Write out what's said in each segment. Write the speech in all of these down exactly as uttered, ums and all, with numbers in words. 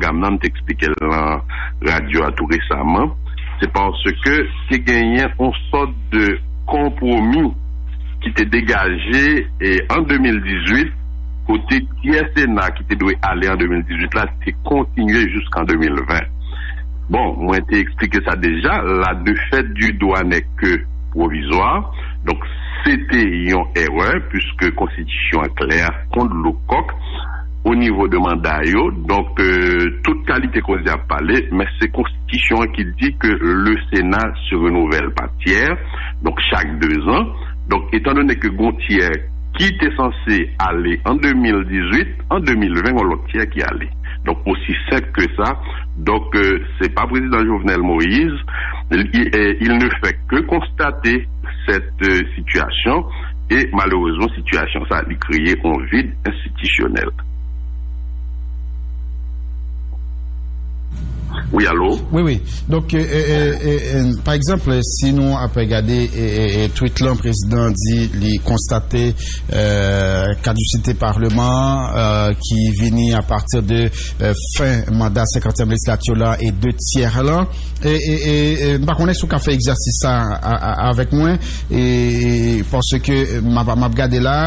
Gam nan, m te eksplike l nan radyo a tou resaman, se paske te genyen yon sòt de konpwomi ki te degaje e, an de mil dizuit, kote tyè Sena ki te dwe ale an de mil dizuit la te kontinye jiskan de mil ven. Bon, mwen te eksplike sa deja, la défaite du droit n'est que provisoire. Donk, se te yon erè, puiske konstitisyon an klè kon dlo kòk o nivo de manda yo. Donk, euh, tout kalite koze ap pale, men se konstitisyon an ki di ke le Sénat se renouvelle par tiers, donk chak de zan. Donk, etandone ke gon tyè ki te sanse ale an de mil dizuit, an de mil ven, gon lòt tyè ki ale. Donk, osi senp ke sa. Donk, euh, se pa prezidan Jovenel Moïse, il, euh, il ne fait que constater cette, euh, situation, e malerezman, sitiyasyon sa, li kreye yon vid enstitisyonèl. Wi, alo? Wi, wi. Donk, e, e, e, e, e, pa egzanp, si nou ap gade, e, e, e, tweet lan, prezidan di li konstate, e, kadisite palman, e, ki vini apati de, e, fen manda senkantyèm lejislati la e de tyè lan. E, e, e, e, m pa konnen si w ka fè egzèsis sa a, a, avèk mwen, e, paske m ap, m ap gade la,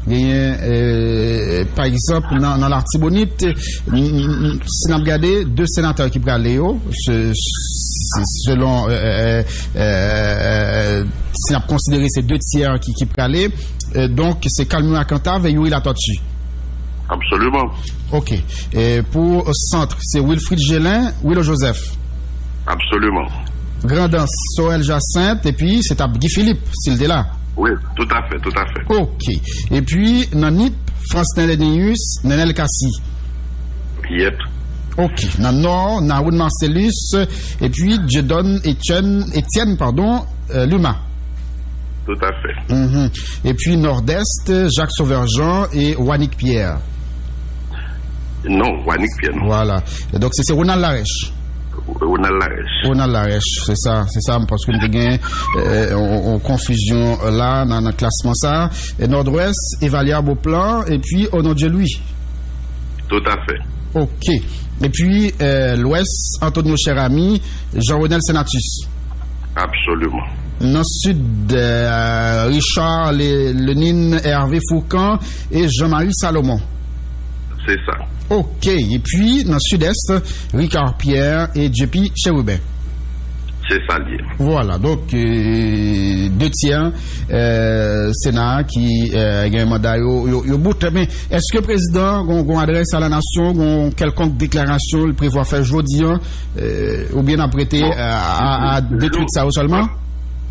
genyen, e, pa egzanp, nan, nan Latibonit, n, n, n, si n ap gade, de senatè ki prale yo, se, se, selon, e, e, e, e, e, si n ap konsidere se de tyè ki, ki prale, e, donk, se Calmur à Cantave e Youri Latortue. Absoliman. Ok. E pou sant, se Wilfrid Gelin, Willo Joseph. Absoliman. Grandans, Sorel Jacinthe, epi se t ap Guy Philippe, si l te la. Wi, toutafè, toutafè. Ok. Epi, nan Nip, Frantz Nélénius, Nenel Cassy. Yep. Ok. Nan Nò, Nawoun Marcellus, epi Dieudonne Etienne, Etienne, padon, e, Luma. Toutafè. Mhm. Epi Nòdès, Jacques Sauveur Jean e Wanick Pierre. Non, Wanick Pierre, non. Vwala. E donk, se, se Ronald Larèche. Ronald Larèche. Ronald Larèche, se sa, se sa, paske m te gen, e, yon, yon konfizyon la nan, nan klasman sa. E Nòdwès, Evalière Beauplan, epi Odon Dieu Louis. Toutafè. Ok. Epi, e, Lwès, Antonio Cheramy, Jean Renel Senatus. Absoliman. Nan Sid, e, Richard Le, Lenin, Hervé Fourcand e Jean-Marie Salomon. Se sa. Ok. Epi, nan Sidès, Ricard Pierre e Dupuy Chérubin. Se sa l ye. Vwala. Donk, e, de tyè, e, Sena a ki, e, gen manda yo, yo, yo bout. Men, èske prezidan gon, gon adrès a la nasyon, gon kèlkonk deklarasyon l prevwa fè jodi a, e, oubyen n ap rete, bon, e, a, a, a de tweet sa yo sèlman?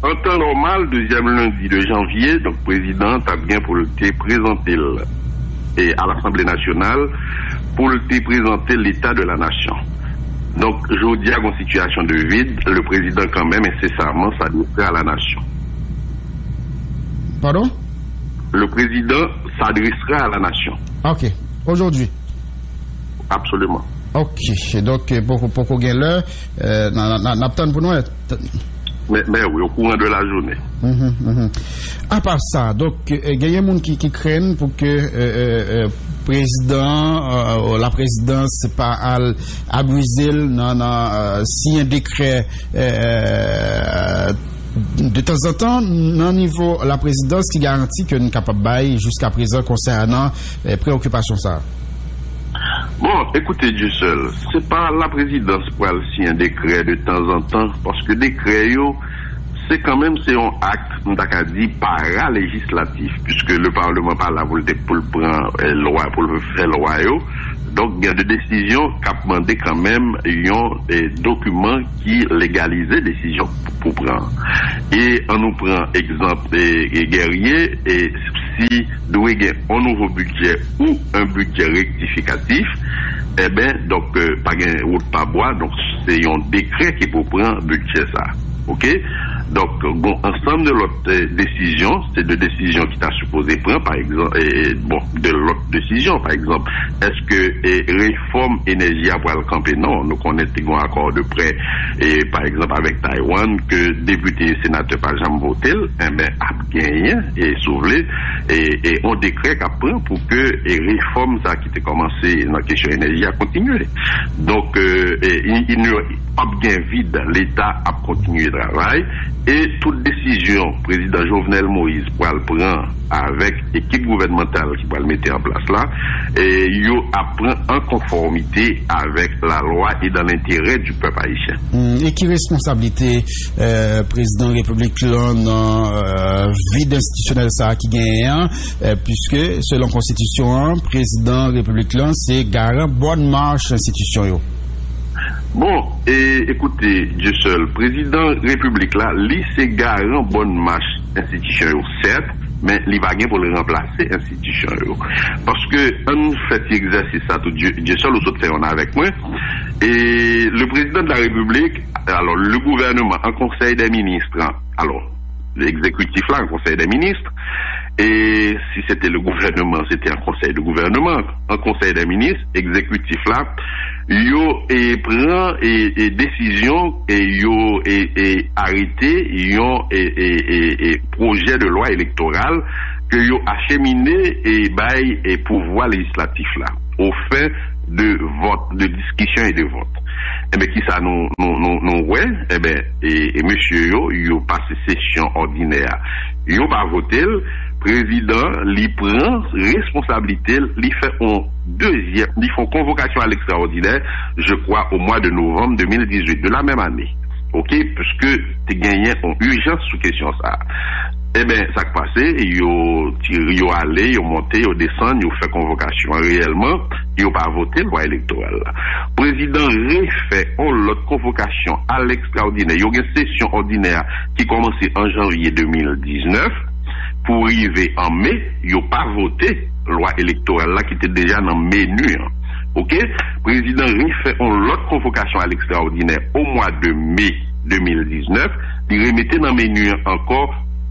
An tan nòmal, dezyèm lendi de janvye, donk, prezidan an t ap gen pou l te prezante l, e, a Lasanble Nasyonal, pou l te prezante leta de la nasyon. Donk, jodi a, gon sitiyasyon de vid, le prezidan kanmenm, ensesaman, s'adressera à la nation. Pardon? Le président s'adressera à la nation. Ok. Aujourd'hui. Absoliman. Ok. Donk, e, poko, poko gen lè, e, n a, n a, n a, n ap tann pou nou wè. Men, men wi, au courant de la journée. Mhm, mhm. Apa sa, donk, e, genyen moun ki, ki krenn pou ke, e, e, e, prezidan, e, e, la prezidans pa al abize l nan, nan, e, siyen dekrè, e, e, de tanzantan nan nivo la prezidans ki garanti ke n kapab bay jiska prezan konsènan, e, preokipasyon sa a. Bon, ekoute, Dussel, se pa la prezidans pral siyen dekrè de tanzantan, paske dekrè yo, se kanmenm, se yon ak, m ta ka di, paralejislatif, puiske le parleman pa la pou l te, pou l pran, e, lwa, pou l fè lwa yo. Donk, gen de desizyon k ap mande kanmenm yon, e, dokiman ki legalize desizyon pou pran. E ann nou pran egzanp, e, e, Guerrier, e, si dwe gen yon nouvo bidjè ou yon bidjè rektifikatif, enben, donk, e, pa gen wout pa bwa, donk, se yon dekrè ki pou pran bidjè sa. Oke? Donk, gon ansanm de lòt eh, desizyon, se de desizyon ki ta sipoze pran, pa egzanp, eh, bon, de lòt desizyon, pa egzanp, èske eh, refòm enèji a pral kanpe? Non, nou konnen te gon akò de prè, eh, pa egzanp, avèk Taiwan, ke depite e senatè pa janm vote l, enben, ap genyen, e si w vle, e, e on dekrè k ap pran pou ke e refòm sa ki te kòmanse nan kesyon enèji a kontinye. Donk, eh, eh, i, i, p ap gen vid, Leta ap kontinye travay, e tout desizyon prezidan Jovenel Moïse pral pran avèk ekip gouvènmantal ki pral mete an plas la, e yo ap pran an konfòmite avèk lalwa e dan lenterè di pèp ayisyen. Hmm, e ki responsablite eh, prezidan repiblik lan nan eh, vid enstitisyonèl sa a ki genyen an, eh, piske selon konstitisyon an, prezidan repiblik lan se garan bòn mach enstitisyon yo? Bon, e, ekoute, Dieuseul, prezidan repiblik la, li se garan bòn mach enstitisyon yo, sèt, men li pa gen pou l ranplase enstitisyon yo. Paske, ann fè ti egzèsis sa tou, Dieu, Dieuseul, ou sot fè yon avèk mwen, e le président de la République, alors le gouvernement, an konsèy dè minis, alors, egzekitif la, an konsèy dè minis, e si se te le gouvènman, se te an konsèy de gouvènman, an konsèy dè minis, egzekitif la, yo e, pran e, e, desizyon e yo e, e, arete yon e, e, e, e, pwojè de lwa elektoral ke yo achemine e bay e, pouvwa lejislatif la, o fen de vòt, de diskisyon e de vòt. Enben, kisa nou, nou, nou, nou wè? Enben, e, e mesye yo, yo pase sesyon òdinè a. Yo pa vote l, prezidan, li pran responsablite l, li fè on dezyèm, li fè on konvokasyon a lekstraòdinè, je crois, au mois de novembre deux mille dix-huit de la même année. Oke, piske te genyen on ijans sou kesyon sa a. Enben, sa k pase, yo tire, yo ale, yo monte, yo desann, yo fè konvokasyon an. Reyèlman, yo pa vote lwa elektoral la. Prezidan refè on lòt konvokasyon a lekstraòdinè. Yo gen sesyon òdinè a ki kòmanse an janvye de mil diznèf pou rive an me, yo pa vote lwa elektoral la ki te deja nan meni an. Oke? Prezidan refè on lòt konvokasyon a lekstraòdinè o mwa de me de mil diznèf, li remete nan meni an ankò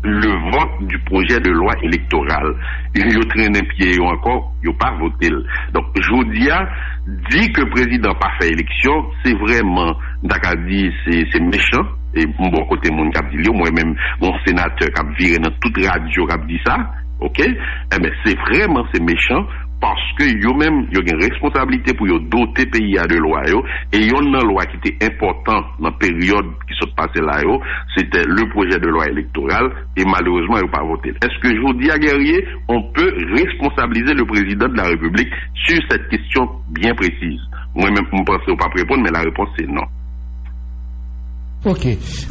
le vote du projet de loi électorale. Yo trennen pye yo ankò, yo pa vote l. Donk, jodi a, di ke prezidan pa fè eleksyon, se vrèman, m ta ka di, se, se mechan. E m bò kote moun k ap di l yo, mwen menm, gon senatè k ap vire nan tout radyo k ap di sa, oke? Enben, se vrèman, se mechan, paske yo menm, yo gen responsablite pou yo dote peyi a de lwa yo, e yonn nan lwa ki te enpòtan nan peryòd ki sot pase la yo, se te le projet de loi électoral, e malerezman, yo pa vote l. Èske jodi a, Guerrier, on peut responsabiliser le président de la République sur cette question bien précise? Mwen menm, m panse w p ap reponn, men la réponse se non. Ok.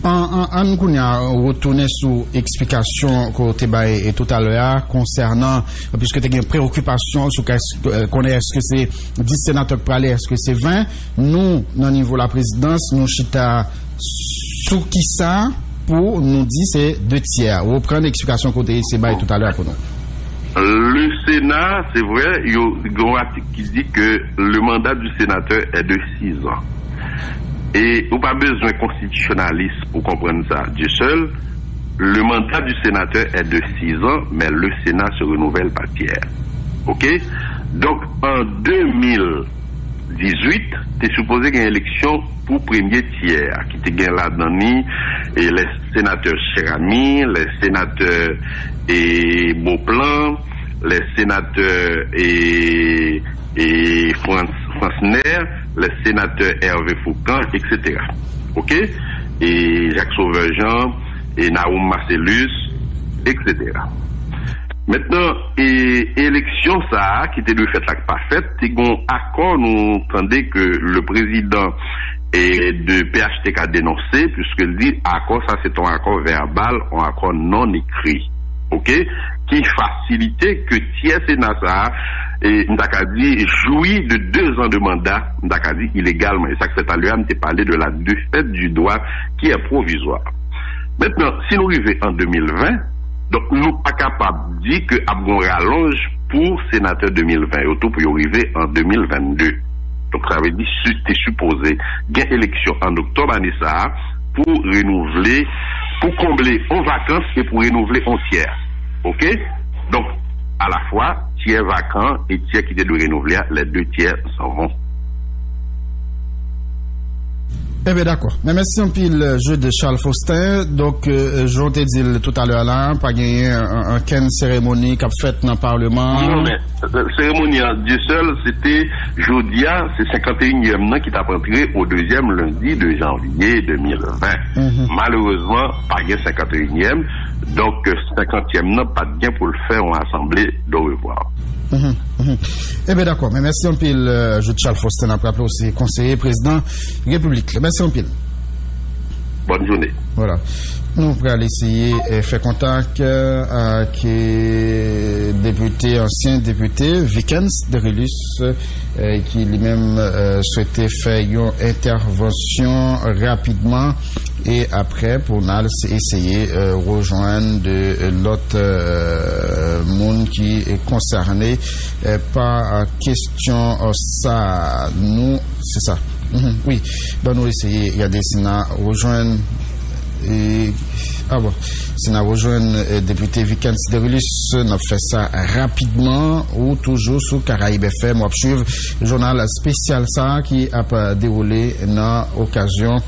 An, an, ann kounye a retounen sou eksplikasyon ke w te bay e toutalè a konsènan, piske te gen preokipasyon sou kès-, eh, konnen èske se dis senatè k prale, èske se ven. Nou, nan nivo laprezidans, nou chita sou kisa pou nou di se de tyè? Reprann eksplikasyon ke w te eseye bay toutalè a pou nou. Le Sénat, c'est vrai, yo gen yon atik ki di ke le mandat du sénateur est de six ans. E ou pa bezwen konstitisyonalis pou konprann sa. Dieuseul, le mandat du sénateur est de six ans, mais le Sénat se renouvelle par tiers. Ok? Donk, an de mil dizuit, te sipoze gen eleksyon pou premye tyè a, ki te gen ladan ni e lè senatè Cheramy, lè senatè e Beauplan, lè senatè e, e Frantz, Fransner, lè senatè Hervé Fourcand, et cetera. Ok? E Jacques Sauveur Jean, e Nahoum Marcellus, et cetera. Mentnan, e, eleksyon sa a ki te dwe fèt la k pa fèt, te gon akò nou tande ke le président e de P H T K denonse, puiske l di akò sa se t on akò vèbal, on akò non ekri. Ok? Ki fasilite ke tyè Sena sa a, e, m ta ka di, jwi de de zan de manda, m ta ka di, ilegalman. E sa k fè talè a, m te pale de la défaite du droit qui est provisoire. Mentnan, si nou rive an de mil ven, donk nou pa kapab di ke ap gon ralonj pou senatè de mil ven yo tou pou yo rive an de mil vennde. Donk, sa vle di, si te sipoze gen eleksyon an oktòb ane sa a pou renouvle pou konble yon vakans e pou renouvle yon tyè. Oke? Donk, alafwa, tyè vakan e tyè ki te dwe renouvle a, les deux tiers s'en vont. Ebyen, dakò. Men mèsi anpil, Jude Charles Faustin. Donk, euh, jan w te di l toutalè a la, pa genyen an- ankenn seremoni k ap fèt nan Palman an. Non, men, euh, seremoni an, Dieu seul, se te jodi a, se senkant e inyèm nan ki t ap antre o dezyèm lendi de janvye de mil ven. Malerezman, pa gen senkant e inyèm, donk, euh, senkantyèm nan pa t gen pou l fè yon asanble dorevwa. Ebyen, dakò. Men mèsi anpil, euh, Jude Charles Faustin. N ap raple w se konseye prezidan repiblik la. Mèsi anpil. Bòn jounen. Vwala. Nou pral eseye, eh, fè kontak, eh, ak, eh, depite, ansyen depite Vikens Derilus, eh, ki li menm, eh, swete fè yon entèvansyon rapidman. E aprè, pou n al se- eseye, eh, rejwenn de, eh, lòt, eh, moun ki konsène, eh, pa, eh, kesyon, eh, sa. Nou, se sa. Mhm, wi. Ban nou eseye gade si n a rejwenn, e, a bon, si n a rejwenn, e, depite Vikens Derilus, n ap fè sa rapidman. Ou toujou sou Karayib F M, w ap swiv jounal espesyal sa a ki ap, e, dewoule nan okazyon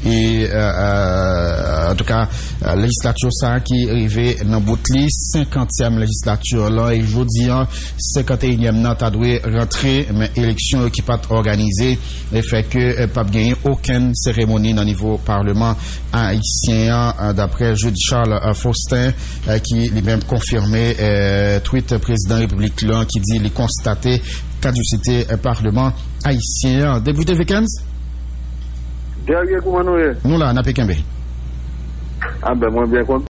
e, e, e, antouka, e, lejislati sa a ki rive nan bout li, senkantyèm lejislati lan, e jodi a, senkanteyinyèm nan ta dwe rantre, men eleksyon yo ki pa t òganize, e fè ke, e, p ap genyen okenn seremoni nan nivo Palman ayisyen an, e, daprè Jude Charles, e, Faustin, e, ki li menm konfime, e, tweet prezidan repiblik lan ki di li konstate kadisite, e, Palman ayisyen an. Depite Vikens? Guerrier, kouman nou ye? Nou la, n ap kenbe. A ben, mwen byen kontan.